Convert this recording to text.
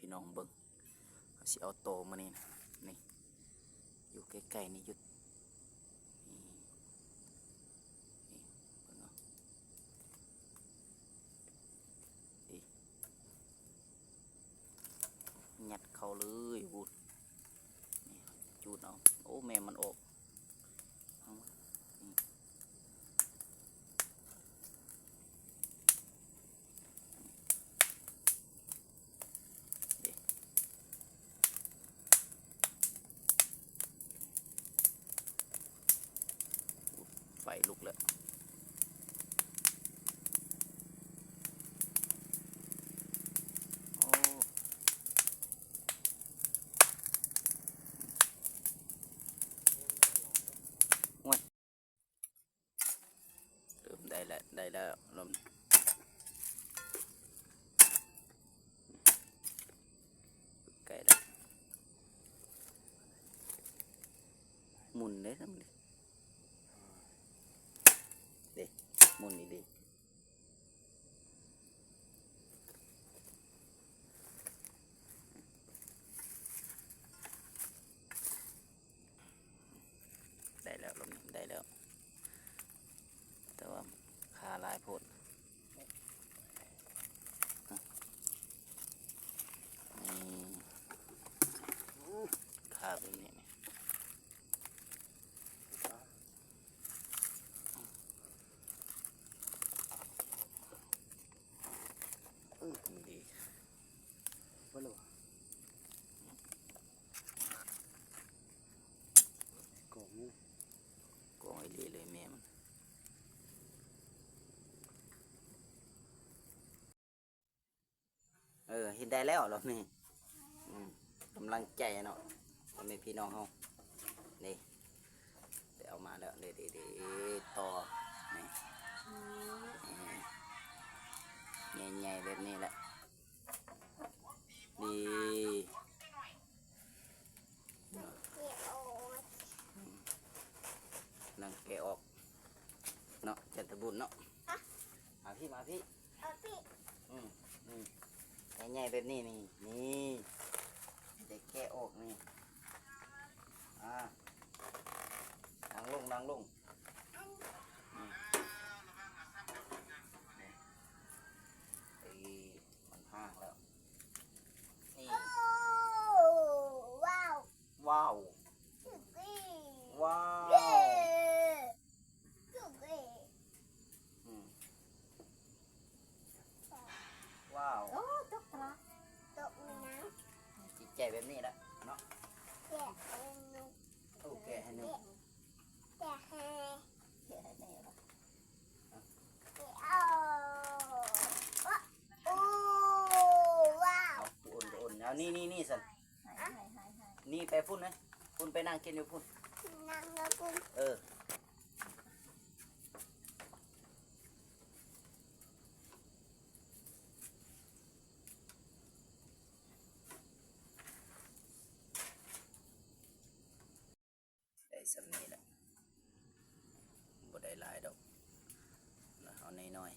ພີ່ນ້ອງເບິ່ງ ເຮົາຊິເອົາຕໍ່ມື້ນີ້ນະ ນີ້ ຢູ່ໃກ້ໆນີ້ ຢູ່ ນີ້ ນີ້ ເບິ່ງເອົາ ນີ້ ຍັດເຂົ້າເລີຍ ວູດ ນີ້ ຈູດເອົາ ໂອ້ ແມ່ມັນອອກ ເອົາ ນີ້ ເດ້ ໄຟລຸກແລ້ວ ໂອ້ ໂອ້ຍ ເລີ່ມໄດ້ແລ້ວ ໄດ້ແລ້ວ ເລີ່ມໃກ້ແລ້ວ ໝຸນເດ້ ເດ້ ໝຸນອີ່ຫຼີ. ໄດ້ແລ້ວ ລົມນີ້ໄດ້ແລ້ວ ແຕ່ວ່າຄາຫຼາຍໂພດ ນີ້ ຄາແບບນີ້ ເອີ ດີ ບໍ່ຮູ້ ກອງນີ້ ກອງອີ່ຫຼີເລີຍແມ່ມັນ ເອີ ເຮັດໄດ້ແລ້ວລອບນີ້ ອືມ ກຳລັງໃຈເນາະ ພໍ່ແມ່ພີ່ນ້ອງເຮົາ ນີ້ ໄດ້ເອົາມາແລ້ວ ນີ້ ນີ້ ນີ້ ຕໍ່ ນີ້ ນີ້ ໃຫຍ່ໆແບບນີ້ແຫຼະ ນີ້ ອືມ ກຳລັງແກະອອກເນາະ ຈັນທະບຸນເນາະ ມາພີ້ ມາພີ້ ອືມ ອືມ ໃຫຍ່ໆແບບນີ້ ນີ້ ນີ້ ໄດ້ແກະອອກນີ້ ອ່າ ນັ່ງລົງ ນັ່ງລົງ ອືມ ນີ້ ເອີ ມັນຫ້າງແລ້ວ ນີ້ ໂອ້ ວ້າວ ວ້າວ ວ້າວ ເຢ້ ເຢ້ ອືມ ວ້າວ ໂອ້ ຕົກຕະຫຼາ ຕົກແມ່ນ້ຳ ຈິດໃຈແບບນີ້ລະເນາະ ແກະໃຫ້ໜູ ໂອ້ ແກະໃຫ້ໜູ ແກະໃຫ້ ແກະໃຫ້ແມ່ ໂອ້ ວ້າວ ເອົາ ອຸ່ນ ອຸ່ນ ເອົາ ນີ້ ນີ້ ນີ້ຊັ້ນ ນີ້ໄປພຸ້ນເລີຍ ພຸ້ນໄປນັ່ງກິນຢູ່ພຸ້ນ ນັ່ງຢູ່ພຸ້ນ ເອີ ໄດ້ສ່ຳນີ້ແຫຼະ ບໍ່ໄດ້ຫຼາຍດອກ ເອົາໜ້ອຍ